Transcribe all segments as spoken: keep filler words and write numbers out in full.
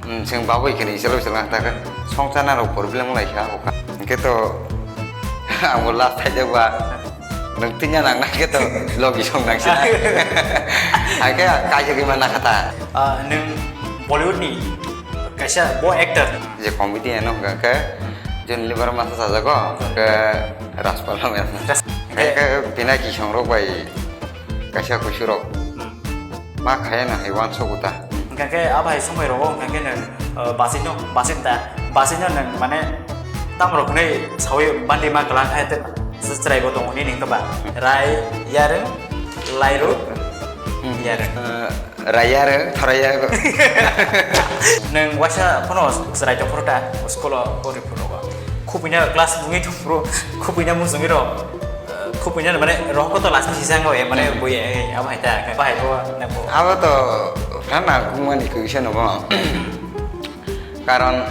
Hmm, chwng babui khe ni isalo isalo ta khe songchar na rok problem lai kha o kha. Hwnkhe to ang bo last thai jak ba. Nwng tini nang na khe to logi song nang sina. Hwnkhe kaisa gwi ma na kha ta. Ah, nwng Bollywood ni kaisa bo actor. Je comedian no hwnkha khe Johnny Lever masa sajago, hwnkhe Rajpal Lamya. Ras-, Hwnkhe Pinaki song rok bai kaisa kuisu rok. Hmm. Ma khaya na hai uansuk uta. Hwnkha khe a bai somoi rogo hwnkha khe nwng, uh, basino, basita, basino nwng mane tam rok hwnwi sawi bandi ma kwlang khai te chwrai bo tongo nini hwnkha ba. Rai yarwng, lairuk, Hmm. yarwng. Uh, rai yarwng, thorai yarwng. Nwng waisa phano chwrai tong phuru ta, school o pori phuru ba. Khupina class mungwi thung phuru, khupina mung sungwi rok. Khupina mane rohor to last ni sisa ngo e mane Hmm. bui e abo hai ta bahai bo na bo. Abo to phan na kung mani kung se no bo. Karon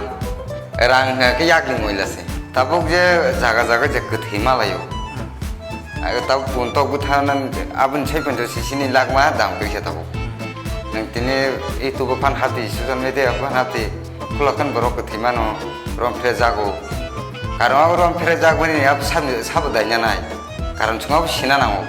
rang ha ke yak ni moila se. Tabuk je jaga jaga je kwthwi malayo. Hmm. Aga tabuk pun to bwtha nan abun sai pun to sisini lakma dam kisa tabuk. Nang tini YouTube phan hati social media phan hati kulakan borok kwthwi mano rom phre jago. Karon abo rom phre jagmani abo sab sabo daina nai. Karon chwng abo sina nango.